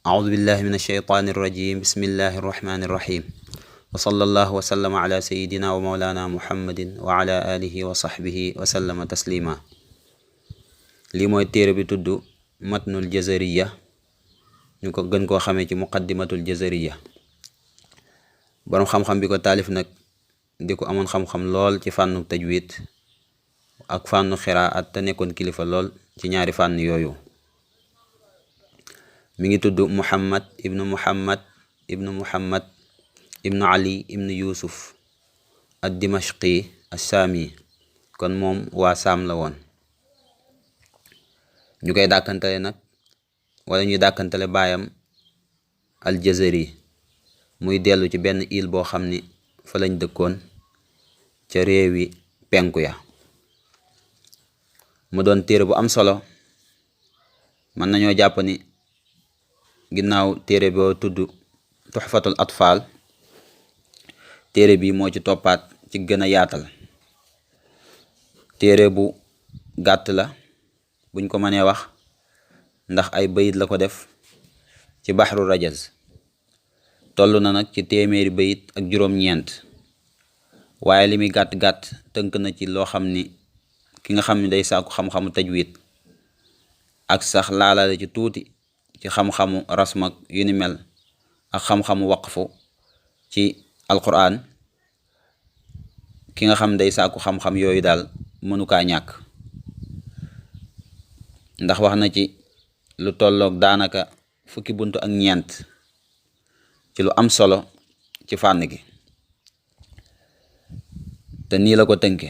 أعوذ بالله من الشيطان الرجيم بسم الله الرحمن الرحيم وصلى الله وسلم على سيدنا ومولانا محمد وعلى آله وصحبه وسلم تسليما lii mooy téere bi tudd matnul jazariya ñu ko gën koo xamee ci muqaddimatul jazariya boroom xam-xam bi ko taalif nag di ko amoon xam-xam lool ci fànnu tajwid ak fànnu xiraat te nekkoon kilifa lool ci ñaari fànn yooyu mi ngi tudd muhammad ibnu ali ibnu yusuf ad dimashqi assaami kon moom waa saam la woon ñu koy dàkkantale nag wala ñuy dàkkantale baayam aljazari muy dellu ci benn île boo xam ni fa lañ dëkkoon ca réewi penku ya mu doon téere bu am solo mën nañoo jàpp ni ginnaaw téere boo tudd tuxfatul atfal téere bi moo ci toppaat ci gën a yaatal téere bu gàtt la buñ ko mënee wax ndax ay bayit la ko def ci baxru rajaz toll na nag ci téeméeri bayit ak juróom-ñeent waaye li muy gàtt-gàtt tënk na ci loo xam ni ki nga xam ni day sàkku xam-xamu tajwid ak sax laalale ci tuuti ci xam-xamu rasmak yu ni mel ak xam-xamu waqfu ci alquran ki nga xam day sàkku xam-xam yooyu daal mënu kaa ñàkk ndax wax na ci lu tolloog daanaka fukki buntu ak ñeent ci lu am solo ci fànn gi te nii la ko tënke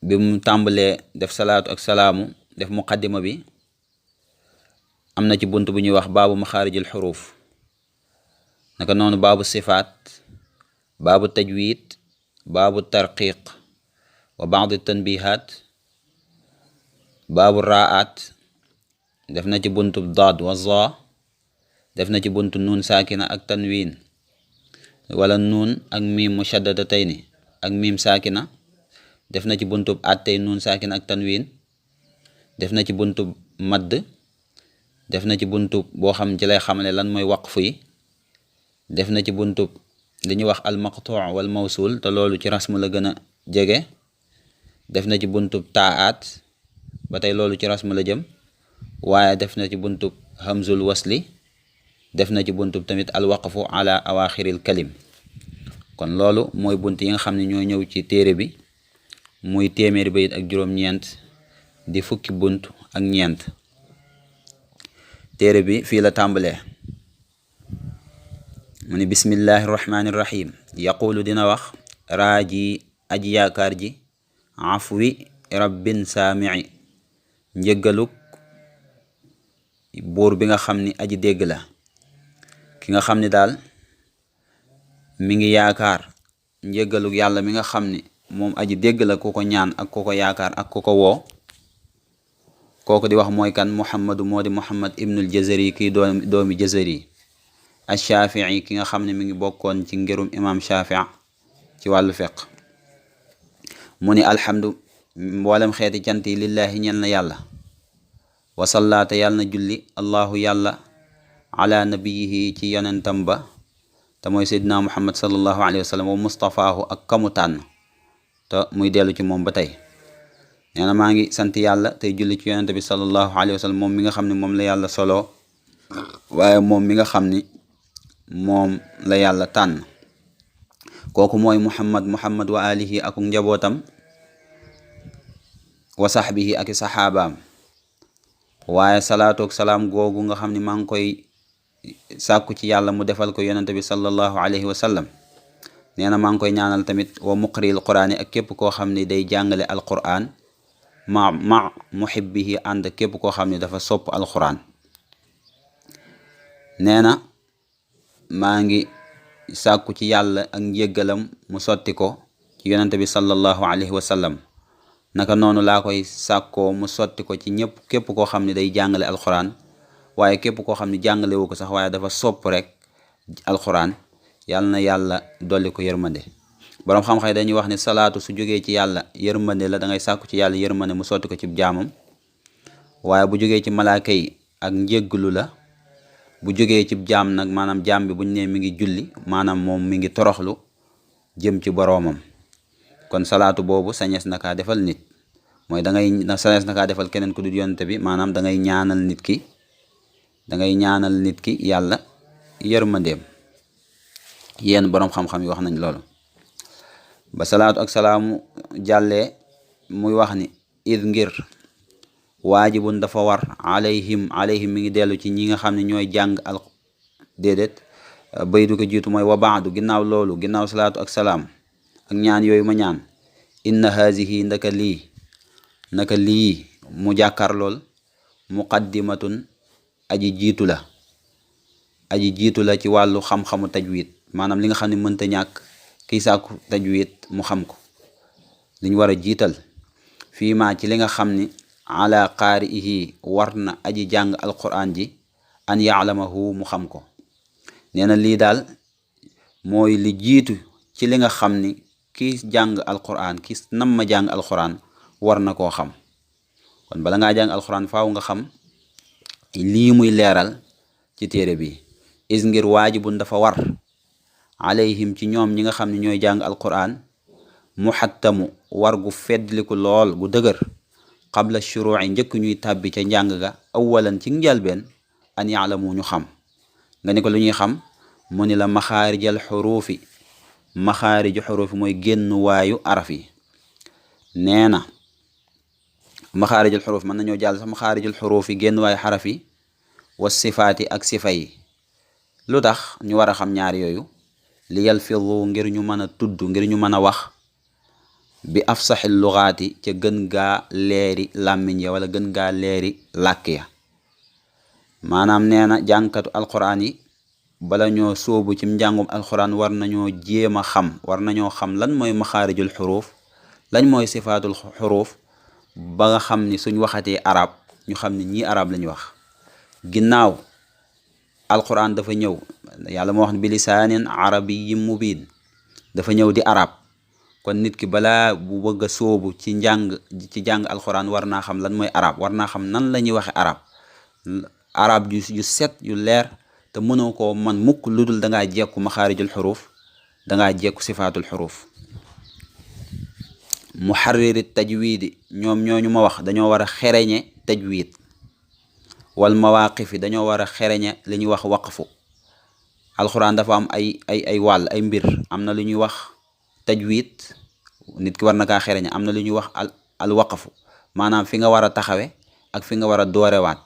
bi mu tàmbalee def salaatu ak salaamu def muqaddima bi am na ci bunt bu ñuy wax baabu maxaarijil xuruuf naka noonu baabu sifaat baabu tajwid baabu tarqiq wa baadu tanbihaat baabu raat def na ci buntu daad wa zaa def na ci buntu nuun saakina ak tanwiin wala nuun ak miim mushaddadatayn ak miim saakina def na ci buntu attey nuun saakina ak tanwiin def na ci buntu madd def na ci buntu boo xam ci lay xamale lan mooy waqfu yi def na ci buntu li ñuy wax al maqtuu wal mawsul te loolu ci rasmu la gën a jege def na ci buntu taat ba tey loolu ci rasmu la jëm waaye def na ci buntu hamzul wasli def na ci buntu tamit al waqfu ala awaxiril kalim kon loolu mooy bunt yi nga xam ne ñoo ñëw ci téere bi muy téeméeri bayit ak juróom-ñeent di fukki bunt ak ñeent téere bi fii la tàmbalee mu ni bismillahi irrahmani irrahim yaqulu dina wax raaji aji yaakaar ji afwi rabbin saamii njëggaluk buur bi nga xam ni aji dégg la ki nga xam ni daal mi ngi yaakaar njëggaluk yàlla mi nga xam ni moom aji dégg la ku ko ñaan ak ku ko yaakaar ak ku ko woo kooku di wax mooy kan muhammadu moo di muhammad ibnul jazari kiy doomi jazari ashafii ki nga xam ne mi ngi bokkoon ci ngirum imam shafii ci wàllu fiq mu ni alhamdu mboolem xeeti cant yi lillahi ñel na yàlla wasallaate yàlla na julli allahu yàlla ala nabiyihi ci yonentam ba te mooy seydina muhammad sallallahu alayhi wa sallam wa mustafaahu ak kamu tànn te muy dellu ci moom ba tey nee na maa ngi sant yàlla tey julli ci yonente bi sallallahu alayhi wa sallam moom mi nga xam ne moom la yàlla solo waaye moom mi nga xam ni moom la yàlla tànn kooku mooy muhammad wa alihi ak njabootam wa sahbihi ak saxaabaam waaye salaatu ak salaam googu nga xam ne maa ngi koy sàkku ci yàlla mu defal ko yonente bi sallallahu alayhi wa sallam nee na maa ngi koy ñaanal tamit wa muqril quraan yi ak képp koo xam ne day jàngale alquran ma muhibbihi ànd képp koo xam ne dafa sopp alquran nee na maa ngi sàkku ci yàlla ak njéggalam mu sotti ko ci yonente bi sallallahu alayhi wa sallam naka noonu laa koy sàkkoo mu sotti ko ci ñëpp képp koo xam ne day jàngale alquran waaye képp koo xam ne jàngale wu ko sax waaye dafa sopp rek alquran yàlla na yàlla dolli ko yërmande boroom xam-xam yi dañuy wax ne salaatu su jógee ci yàlla yërmande la da ngay sàkku ci yàlla yërmande mu sotti ko ci jaamam waaye bu jógee ci malaaka yi ak njégglu la bu jógee ci jaam nag maanaam jaam bi buñ ne mi ngi julli maanaam moom mi ngi toroxlu jëm ci boroomam. kon salaatu boobu sañees na kaa defal nit, mooy sañees na kaa defal keneen ku dul yonte bi, maanaam da ngay ñaanal nit ki yàlla yërmandeem. yéen boroom xam-xam yi wax nañ loolu. ba salaatu ak salaamu jàllee muy wax ni id ngir waajibun dafa war alayhim mi ngi dellu ci ñi nga xam ne ñooy jàng bay du ko jiitu mooy wa baadu ginnaaw loolu, ginnaaw salaatu ak salaam ak ñaan yooyu ma ñaan, inna hazihi naka lii mu jàkkaar lool muqaddimatun aji jiitu la ci wàllu xam-xamu tajwid, maanaam li nga xam ne mënta ñàkk kiy sàkku tajwid mu xam ko, liñ war a jiital fii maa ci li nga xam ni ala qaari'ihi war na aji jàng alquran ji an ya'lamahu mu xam ko. nee na lii daal mooy li jiitu ci li nga xam ni ki jàng alquran ki nam ma jàng alquran war na koo xam. kon bala ngaa jàng alquran faaw nga xam lii muy leeral ci téere bi. is ngir waajibun dafa war alayhim ci ñoom ñi nga xam ne ñooy jàng alquran muhattamu war gu feddliku lool gu dëgër qabla shuruu'i njëkk ñuy tàbbi ca njàng ga awalan ci njalbeen an yaalamu ñu xam. nga ne ko lu ñuy xam mu ni la maxaarijal xuruufi mooy génn waayu araf yi. nee na maxaarijal xuruuf mën nañoo jàll sax maxaarijal xuruufi génn waayu xaraf yi wa sifaati ak sifa yi. lu tax ñu war a xam ñaar yooyu? li yalfidu ngir ñu mën a tudd, ngir ñu mën a wax bi afsaxil lugaati ca gën gaa leeri làmmiñ ya wala gën gaa leeri làkk ya. maanaam nee na jàngkatu alquran yi bala ñoo sóobu ci njàngum alquran war nañoo xam lan mooy maxaarijul xuruuf, lañ mooy sifaatul xuruuf, ba nga xam ni suñ waxatee arab ñu xam ni ñii arab lañu wax. ginnaaw alquran dafa ñëw, yàlla moo wax ne bi lisaanin arabiyyin mubiin, dafa ñëw di arab. kon nit ki balaa bu bëgg a sóobu ci jàng alquran war naa xam lan mooy arab, war naa xam nan la ñuy waxe arab yu set yu leer, te mënoo koo man mukk lu dul dangaa jekku maxaarijul xuruuf, dangaa jekku sifaatul xuruuf. muharriri tajwidi ñoom ñooñu ma wax dañoo war a xereñe tajwid. wal mawaaqifi dañoo war a xereñe li ñuy wax waqfu. alxuraan dafa am ay wàll, ay mbir. am na lu ñuy wax tajwid, nit ki war na kaa xereñe. am na lu ñuy wax al waqfu, maanaam fi nga war a taxawe ak fi nga war a doorewaat.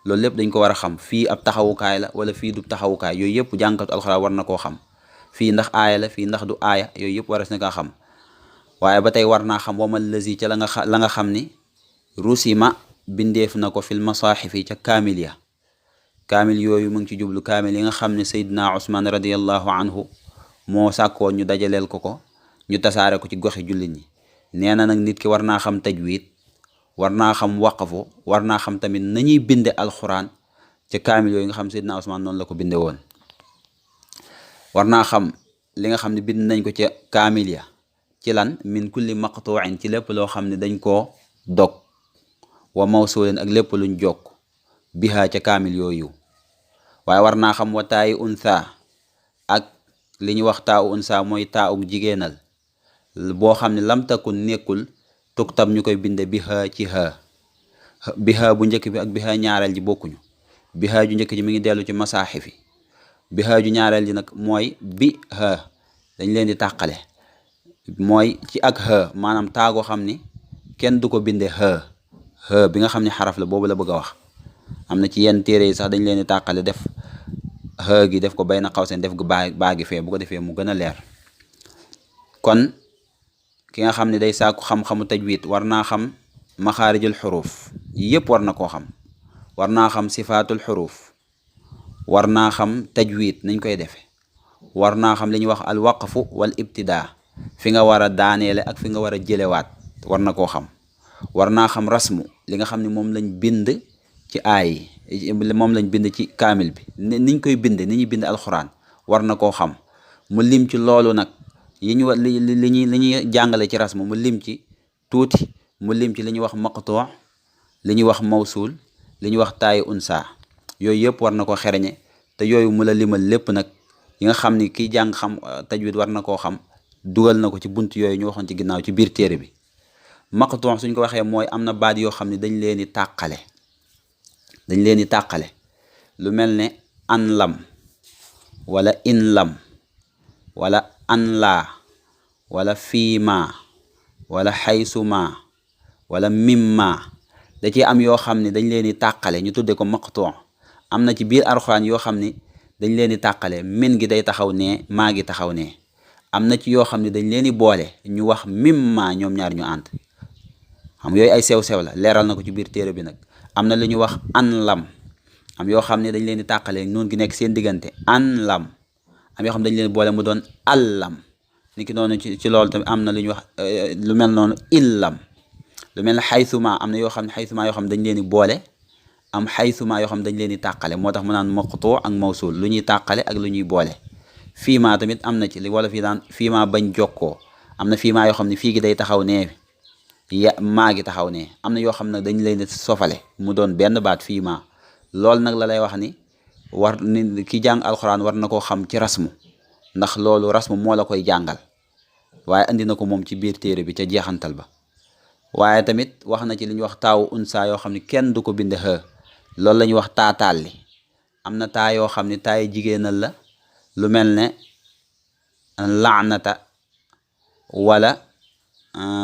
loolu lépp dañ ko war a xam. fii ab taxawukaay la wala fii du taxawukaay, yooyu yëpp jàngkatu alxuraan war na koo xam. fii ndax aaya la, fii ndax du aaya, yooyu yëpp war na kaa xam. waaye ba tey war naa xam wamal lazi ca la nga xam ni rusima bindeef na ko fil masaaxifi ca kaamil ya. kaamil yooyu mu ngi ci jublu kaamil yi nga xam ne Seydina Usmaan radiallahu anhu moo sàkkoon ñu dajaleel ko ñu tasaare ko ci goxi jullit ñi. nee na nag nit ki war naa xam tajwid, war naa xam waqfu, war naa xam tamit nañuy binde alxuraan ca kaamil yooyu nga xam Seydina Usmaan noonu la ko binde woon. war naa xam li nga xam ne bind nañ ko ca kaamil ya ci lan min kulli maqtuuin, ci lépp loo xam ne dañ koo dog, wa mawsuulin ak lépp luñ jokk biha ca kaamil yooyu. waaye war naa xam wa taayi untha, ak li ñuy wax taawu untha mooy taawug jigéenal boo xam ne lam takun nekkul tuktab ñu koy binde biha ci biha bu njëkk bi ak biha ñaareel ji bokkuñu. biha ju njëkk ji mi ngi dellu ci masaaxif yi. biha ju ñaareel ji nag mooy biha, dañ leen di tàqale. mooy ci ak maanaam taagoo xam ni kenn du ko binde bi nga xam ne xaraf la boobu la bëgg a wax. am na ci yenn téere yi sax dañ leen di tàqale, def gi def ko bayna xawseen, def ko baagi fee, bu ko defee mu gën a leer. kon ki nga xam ne day sàkku xam-xamu tajwid war naa xam maxaarijul xuruuf yëpp, war na koo xam. war naa xam sifaatul xuruuf, war naa xam tajwid nañ koy defe, war naa xam li ñuy wax al waqfu wal ibtidaa, fi nga war a daaneele ak fi nga war a jëlewaat war na koo xam. war naa xam rasmu, li nga xam ne moom lañ bind ci aay yi, moom lañ bind ci kaamil bi, niñ koy bind, ni ñuy bind alxuraan war na koo xam. mu lim ci loolu nag li ñuy jàngale ci rasmu, mu lim ci tuuti. mu lim ci li ñuy wax maqtuu, li ñuy wax mawsul, li ñuy wax taayi unsa. yooyu yëpp war na ko xereñe te yooyu mu la limal lépp nag yi nga xam ni kiy jàng xam tajwid war na koo xam dugal na ko ci bunt yooyu ñu waxoon ci ginnaaw ci biir téere bi. maqtu suñ ko waxee mooy am na baat yoo xam ne dañ leen di tàqale lu mel ne an lam wala in lam wala an laa wala fiima wala xaysuma wala mimma da ci am yoo xam ne dañ leen di tàqale ñu tudde ko maqtu am na ci biir alxuraan yoo xam ni dañ leen di tàqale min gi day taxaw nee maa gi taxaw nee am na ci yoo xam ne dañ leen di boole ñu wax mimma ñoom ñaar ñu ànd xam yooyu ay sew-sew la leeral na ko ci biir téere bi nag. am na lu ñuy wax an lam am yoo xam ne dañ leen di tàqale noonu gi nekk seen diggante an lam am yoo xam ne dañ leen boole mu doon allam ni ki noonu ci loolu tamit am na lu ñuy wax lu mel noonu illam lu mel ne xaysuma am na yoo xam ne xaysuma yoo xam ne dañ leen di boole am xaysuma yoo xam ne dañ leen di tàqale moo tax mu naan maqtu ak mawsul lu ñuy tàqale ak lu ñuy boole. fiima tamit am na ci li wala fii daan fiima bañ jokkoo am na fiima yoo xam ne fii gi day taxaw nee maa gi taxaw ne am na yoo xam ne dañ leen sofale mu doon benn baat fiima loolu nag la lay wax ni war ni ki jàng alxuraan war na koo xam ci rasmu ndax loolu rasmu moo la koy jàngal waaye andi na ko moom ci biir téere bi ca jeexantal ba. waaye tamit wax na ci li ñuy wax taawu unsa yoo xam ne kenn du ko bind xë loolu la ñuy wax taataal li am na taa yoo xam ne taayi jigéenal la lu mel ne laanata wala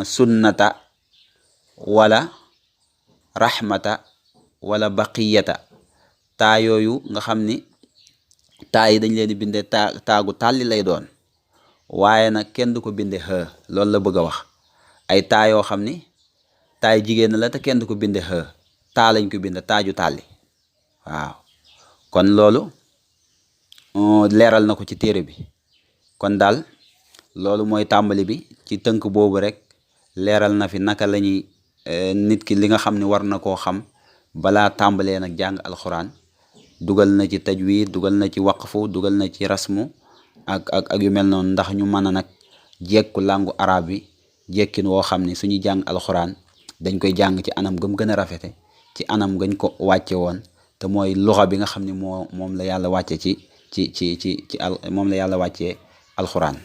sunnata wala rahmata wala baqiyata taa yooyu nga xam ni taa yi dañ leen di binde taagu tàlli lay doon waaye nag kenn du ko binde xë loolu la bëgg a wax ay taa yoo xam ni taay jigéen la te kenn du ko binde xë taa lañ ko binde taaju tàlli waaw kon loolu leeral na ko ci téere bi. kon daal loolu mooy tàmbali bi ci tënk boobu rek leeral na fi naka la ñuy nit ki li nga xam ne war na koo xam balaa tàmbalee nag jàng alxuraan dugal na ci tajwid dugal na ci waqfu dugal na ci rasmu ak yu mel noonu ndax ñu mën a nag jekku làngu arab bi jekkin woo xam ne suñuy jàng alxuraan dañ koy jàng ci anam gëm gën a rafete ci anam gañ ko wàcce woon te mooy luxa bi nga xam ne moom la yàlla wàcce moom la yàlla wàccee alxuraan.